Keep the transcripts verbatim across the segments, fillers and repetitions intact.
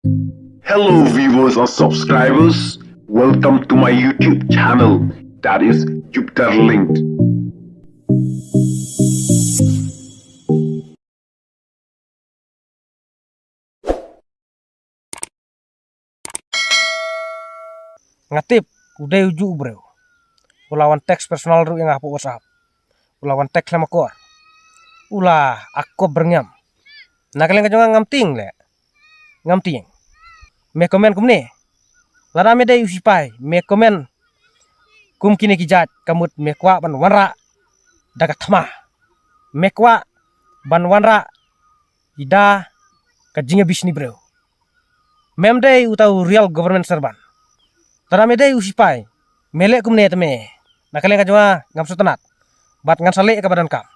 Hello, viewers and subscribers. Welcome to my YouTube channel, that is Jupiter Linked. Nga tip u dei u ju u briew. U la wan text personal ruh ïa nga hapoh WhatsApp. U la wan text khlem akor. U la akop byrngem. Na ka liang ka jong nga ngam tieng leh. Ngam tieng. Me comment kumne. Lada me dei u sipai, me comment kum kine ki jait, ka mut me kwah ban wanrah da ka thma. Me kwah ban wanrah ïa da ka jingïabishni briew. Mem dei uta u real government servant. Lada me dei u sipai, me leh kumne te me. Na ka liang ka jong nga ngam sngewtynnat. Bad ngan sa leh ïa kaba donkam.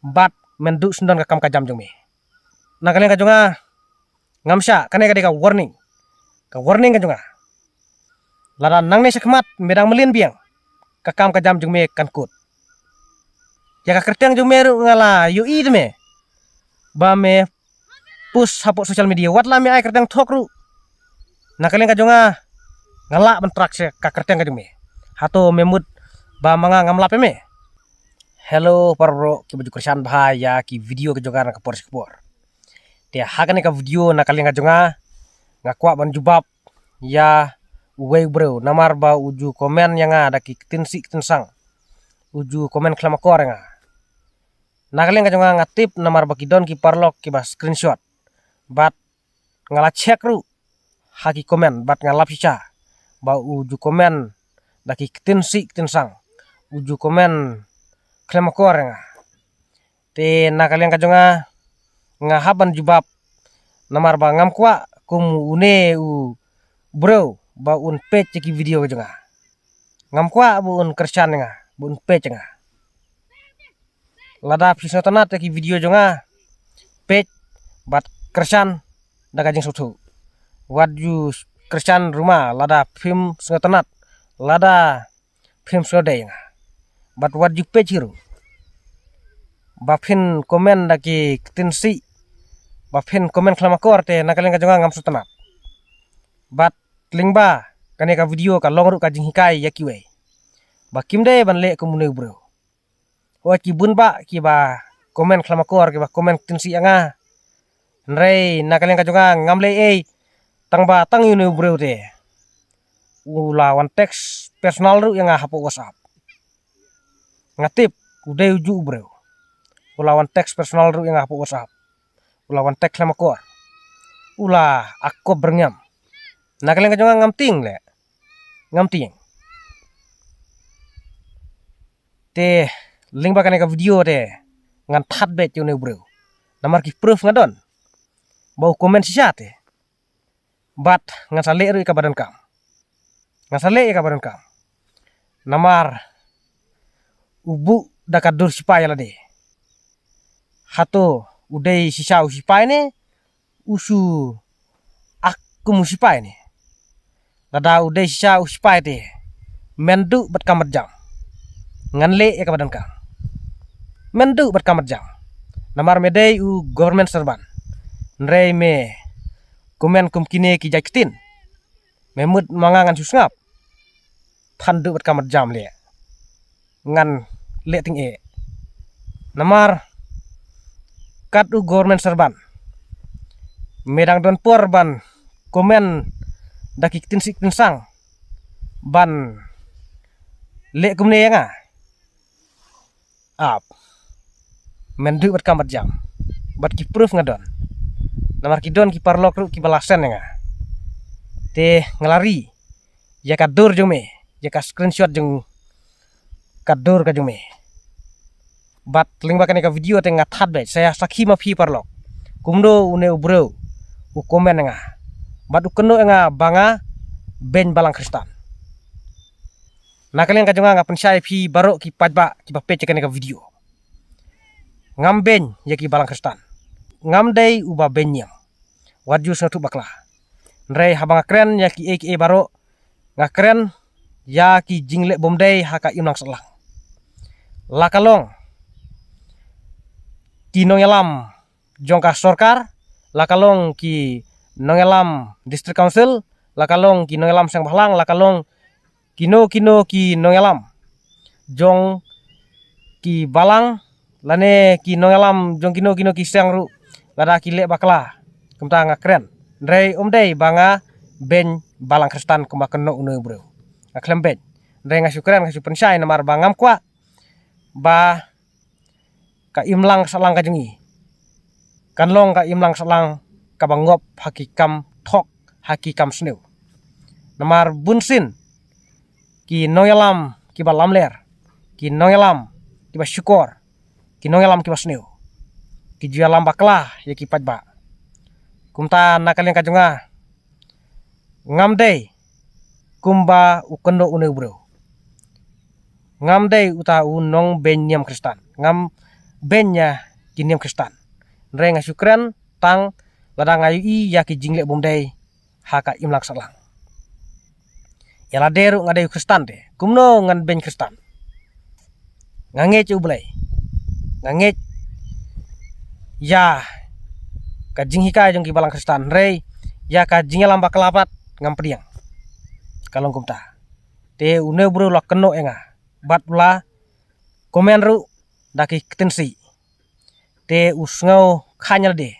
Bad men duh sngewdon ka kam ka jam jong me. Na ka liang ka jong nga ngam shah, kane ka dei ka warning. Ka warning ka jong nga. Lada nangne shakhmat me dang mlien biang, ka kam ka jam jong me kan kut. Ïa ka kyrteng jong me ruh nga la ïohi te me ba me post hapoh social media, wat la me ai kyrteng thok ruh. Na ka liang ka jong nga, nga lah ban track sha ka kyrteng ka jong me. Hato me mut ba ma nga ngam lap ïa me? Hello para bro kiba ju kyrshan bha ïa ki video ka jong nga na ka por sha ka por. Te ha kane ka video na ka liang ka jong nga, nga kwah ban jubab ïa uwei u briew namar ba u ju comment ïa nga da ki ktien sih ktien sang. U ju comment khlem akor ïa nga. Na ka liang ka jong nga nga tip namar ba ki don ki paralok kiba screenshot. Bad nga la check ruh ha ki comment bad nga lap shisha ba u ju comment da ki ktien sih ktien sang. U ju comment khlem akor ïa nga. Te na ka liang ka jong nga, nga hap ban jubab namar ba ngam kwah kum une u briew ba un peit ïa ki video ka jong nga. Ngam kwah ba un kyrshan ïa nga, ba un peit ïa nga. Lada phi sngewtynnat ïa ki video jong nga, peit bad kyrshan da ka jingsngewthuh. Wat ju kyrshan ruh ma lada phim sngewtynnat, lada phim sngewdei ïa nga. Bad wat ju peit hi ruh ba phin comment da ki ktien sih, ba phin comment khlem akor te na ka liang ka jong nga ngam sngewtynnat. Bad lyngba kane ka video ka long ruh ka jinghikai ïa kiwei ba kim dei ban leh kum une u briew. Hooid ki bun bah kiba comment khlem akor, kiba comment ktien sih ïa nga. Hynrei na ka liang ka jong nga ngam leh ei tang ba tang ïa une u briew te u la wan text personal ruh ïa nga hapoh WhatsApp. Nga tip u dei u ju u briew. U la wan text personal ruh ïa nga hapoh WhatsApp. U la wan text khlem akor. U la akop byrngem. Na ka liang ka jong nga ngam tieng leh. Ngam tieng. Te lyngba kane ka video te ngan that beit ïa une u briew. Namar ki proof nga don ba u comment shisha te. Bad ngan sa leh ruh ïa kaba donkam. Ngan sa leh ïa kaba donkam. Namar u buh da ka dur sipai ïa lade. Hato u dei shisha u sipai ne u shu act kum u sipai ne? Lada u dei shisha u sipai te, men duh bad kam bad jam. Ngan leh ïa kaba donkam. Men duh bad kam bad jam. Namar me dei u government servant. Hynrei me comment kum kine ki jait ktien. Me mut ma nga ngan shu sngap. Than duh bad kam bad jam leh. Ngan leh tyngeh. Namar kat u government servant, me dang don por ban comment da ki ktien sih ktien sang ban leh kumne ïa nga? Ap. Men duh bad kam bad jam. Bad ki proof nga don. Namar ki don ki paralok ruh kiba la send ïa nga. Te nga la ri ïa ka dur jong me, ïa ka screenshot jong ka dur ka jong me. Bad lyngba kane ka video te nga that beit, sa ïa sakhi ma phi paralok. Kumno une u briew u comment ïa nga. Bad u kynnoh ïa nga ba nga beiñ balang Khristan. Na ka liang ka jong nga nga pynshai ïa phi baroh ki paidbah kiba peit ïa kane ka video. Ngam beiñ ïa ki balang Khristan. Ngam dei uba beiñ niam. Wat ju sngewthuh bakla. Hynrei haba nga kren ïa kiei kiei baroh, nga kren ïa ki jingleh bymdei ha ka imlang sahlang. La ka long ki nongïalam jong ka sorkar, la ka long ki nongïalam District Council, la ka long ki nongïalam seng bhalang, la ka long kino kino ki nongïalam jong ki balang, lane ki nongïalam jong kino kino ki seng ruh, lada ki leh bakla, kumta nga kren. Hynrei ym dei ba nga beiñ balang Khristan kumba kynnoh une u briew. Nga khlem beiñ. Hynrei nga shu kren, nga shu pynshai namar ba ngam kwah ba ka imlang sahlang ka jong ngi kan long ka imlang sahlang kaba ngop ha ki kam thok, ha ki kam sniew. Namar bunsien ki nongïalam kiba lamler, ki nongïalam kiba shukor, ki nongïalam kiba sniew, ki ju ïalam bakla ïa ki paidbah. Kumta na ka liang ka jong nga, ngam dei kumba u kynnoh une u briew. Ngam dei uta u nongbeiñ niam Khristan. Ngam beiñ ïa ki niam Khristan. Hynrei nga shu kren tang lada nga ïohi ïa ki jingleh bymdei ha ka imlang sahlang. Ïa lade ruh nga dei u Khristan te, kumno ngan beiñ Khristan? Nga ngeit ïa U Blei. Nga ngeit ïa ka jinghikai jong ki balang Khristan, hynrei ïa ka jingïalam bakla pat ngam pdiang. Ka long kumta. Te une u briew u la kynnoh ïa nga bad u la comment ruh da ki ktien sih. Te u sngew khlaiñ lade.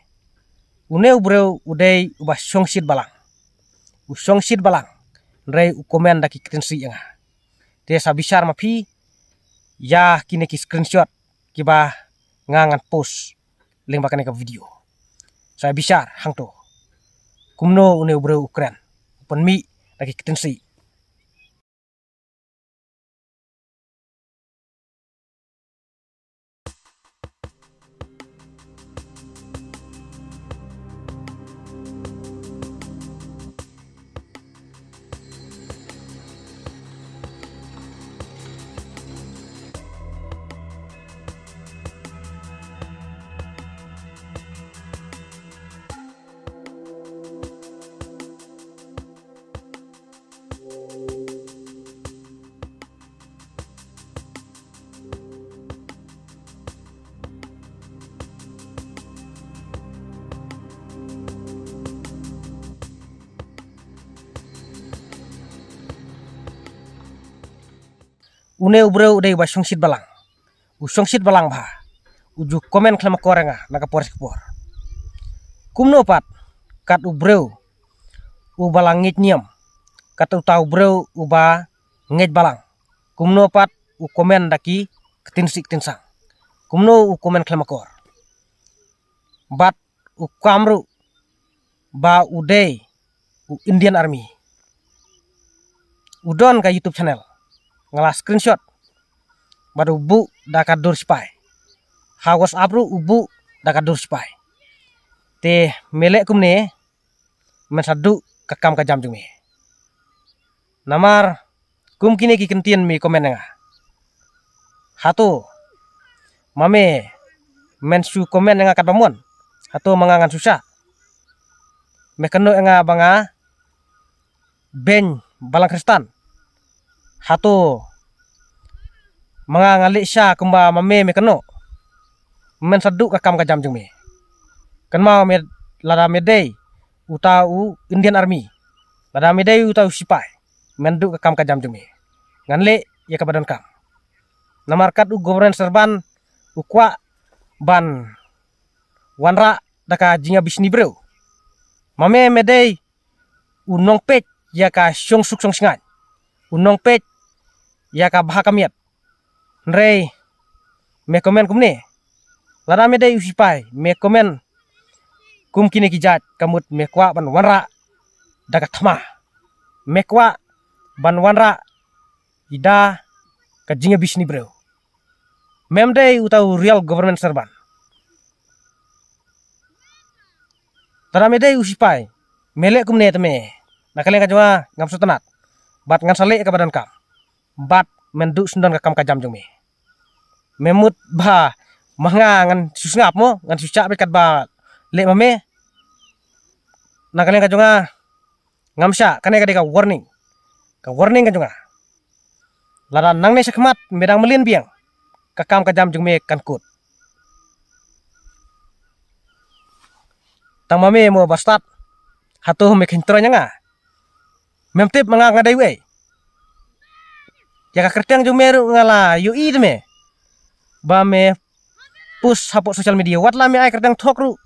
Une u briew u dei uba shongshit balang. U shongshit balang. Hynrei u comment da ki ktien sih ïa nga. Te sa bishar ma phi ïa kine ki screenshot kiba nga ngan post lyngba kane ka video. Sa bishar hangto kumno une u briew u kren, u pynmih da ki ktien sih. Une u briew u dei uba shongshit balang. U shongshit balang bha. U ju comment khlem akor ïa nga na ka por sha ka por. Kumno pat kat u briew uba la ngeit niam, kat uta u briew uba ngeit balang, kumno pat u comment da ki ktien sih ktien sang? Kumno u comment khlem akor? Bad u kam ruh ba u dei u Indian Army. U don ka YouTube channel, nga la screenshot. Bad u buh da ka dur sipai. Ha WhatsApp ruh u buh da ka dur sipai. Te me leh kumne, men sa duh ka kam ka jam jong me. Namar kum kine ki ktien me comment ïa nga. Hato ma me men shu comment ïa nga katba mon? Hato ma nga ngan shu shah? Me kynnoh ïa nga ba nga beiñ balang Khristan. Hato ma nga nga leh sha kumba ma me me kynnoh? Men sa duh ka kam ka jam jong me. Kynmaw me, lada me dei uta u Indian Army, lada me dei uta u sipai, men duh ka kam ka jam jong me. Ngan leh ïa kaba donkam. Namar kat u government servant u kwah ban wanrah da ka jingïabishni briew. Ma me me dei u nongpeit ïa ka shongsuk shongshngaiñ, u nongpeit ïa ka bha ka miat. Hynrei me comment kumne. Lada me dei u sipai, me comment kum kine ki jait, ka mut me kwah ban wanrah da ka thma. Me kwah ban wanrah ïa da ka jingïabishni briew. Mem dei uta u real government servant. Lada me dei u sipai, me leh kumne te me. Na ka liang ka jong nga ngam sngewtynnat. Bad ngan sa leh kaba donkam. Bad men duh sngewdon ka kam ka jam jong me. Me mut ba ma nga ngan shu sngap mo, ngan shu shah beit katba leh ma me. Na ka liang ka jong nga ngam shah, kane ka dei ka warning. Ka warning ka jong nga. Lada nangne shakhmat me dang mlien biang, ka kam ka jam jong me kan kut. Tang ma me mo ba stad, Hato me khein troiñ ïa nga? Mem tip ma nga nga dei uei? Ïa ka kyrteng jong me ruh nga la ïohi te me ba me post hapoh social media. Wat la me ai kyrteng thok ruh,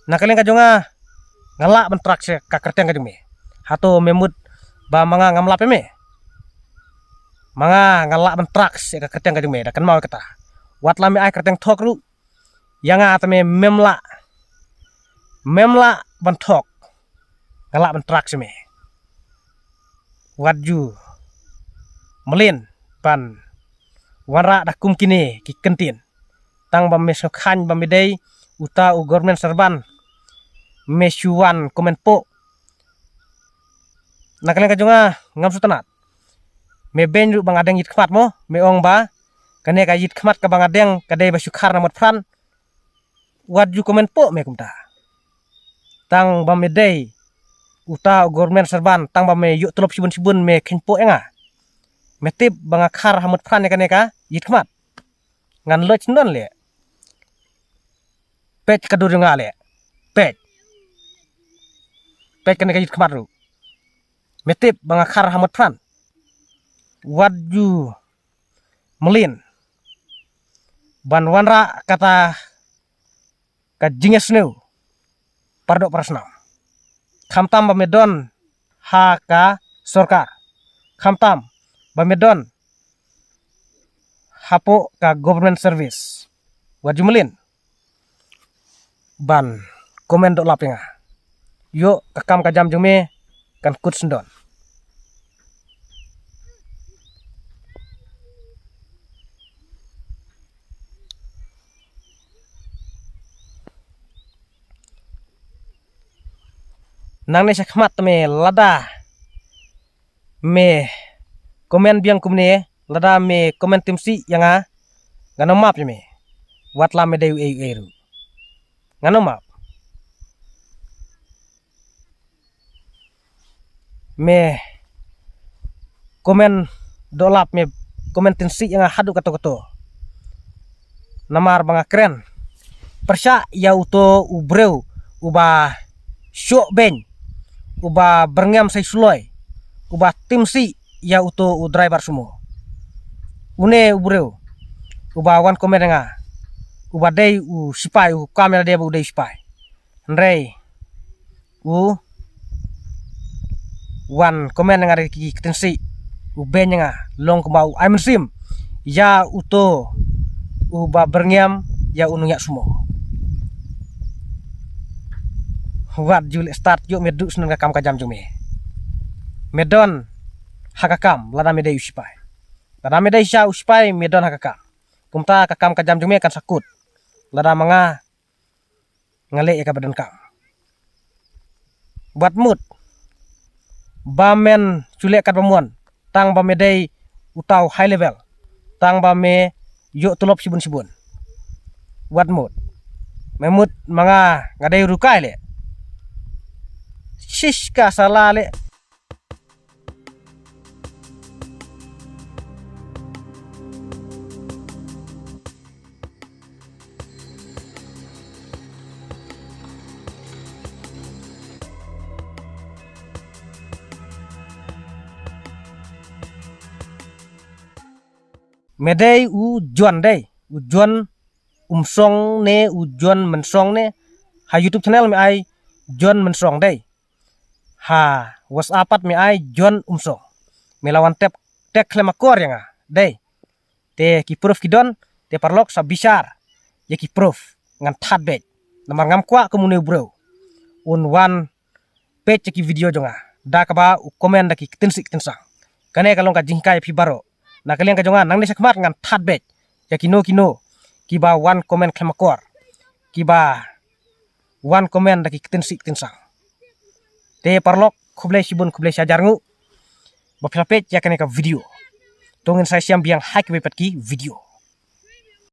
na ka liang ka jong nga, nga lah ban track sha ka kyrteng ka jong me. Hato me mut ba ma nga ngam lap ïa me? Ma nga nga lah ban track sha ka kyrteng ka jong me, da kynmaw kata. Wat la me ai kyrteng thok ruh, ïa nga te me mem lah, mem lah ban thok, nga lah ban track sha me. Wat ju mlien ban wanrah da kum kine ki kyntien. Tang ba me sngewkheiñ ba me dei uta u government servant, me shu wan comment poh. Na ka liang ka jong nga ngam sngewtynnat. Me beiñ ruh ba nga deng ïit khmat mo, me ong ba kane ka ïit khmat kaba nga deng ka dei ba shu khar na mot phran. Wat ju comment poh me kumta. Tang ba me dei uta u government servant, tang ba me ïoh tulop shibun shibun me khein poh ïa nga. Me tip ba nga khar ha mot phran ïa kane ka ïit khmat. Ngan leit shen don leh. Peit ka dur jong nga leh. Peit. Peit kane ka ïit khmat ruh. Me tip ba nga khar ha mot phran. Wat ju mlien ban wanrah kata ka jingïasniew paradoh parasnam. Khamtam ba me don ha ka sorkar, khamtam ba me don hapoh ka government service. Wat ju mlien ban comment doh lap ïa nga. Ïoh ka kam ka jam jong me kan kut shen don. Nangne sha khmat te me lada me comment biang kumne, lada me comment tim sih ïa nga, ngan ym map ïa me. Wat la me dei uei uei ruh, ngan ym map. Me comment doh lap, me comment tim sih ïa nga haduh kato kato. Namar ba nga kren pyrshah ïa uto u briew uba shoh beiñ, uba byrngem sai suloi, uba tim sih ïa uto u driver sumo. Une u briew uba wan comment ïa nga, uba dei u sipai, u kam ïa lade ba u dei u sipai. Hynrei u wan comment ïa nga da ki ktien sih, u beiñ ïa nga, long kumba u ai mynsiem ïa uto uba byrngem ïa u nongñiah sumo. Wat ju leh start, ïoh me duh shen don ka kam ka jam jong me. Me don ha ka kam lada me dei u sipai. Lada me dei sha u sipai me don ha ka kam. Kumta ka kam ka jam jong me kan sa kut. Lada ma nga nga leh ïa kaba donkam. Wat mut ba men shu leh katba mon tang ba me dei uta u high level, tang ba me ïoh tulop shibun shibun. Wat mut. Me mut ma nga nga dei rukai leh. Shish ka sala leh. Me dei u John dei, u John Umsong ne u John Mynsong ne? Ha YouTube channel me ai John Mynsong dei. Ha WhatsApp pat me ai John Umsong. Me la wan tep tek khlem akor ïa nga dei. Te ki proof ki don, te paralok sa bishar ïa ki proof. Ngan thad beit. Namar ngam kwah kum une u briew un wan peit ïa ki video jong nga da kaba u comment da ki ktien sih ktien sang. Kane ka long ka jinghikai ïa phi baroh. Na ka liang ka jong nga nangne sha khmat ngan thad beit ïa kino kino kiba wan comment khlem akor, kiba wan comment da ki ktien sih ktien sang. Te paralok, khublei shibun, khublei shihajar nguh ba phi la peit ïa kane ka video. To ngin sa ïashem biang ha kiwei pat ki video.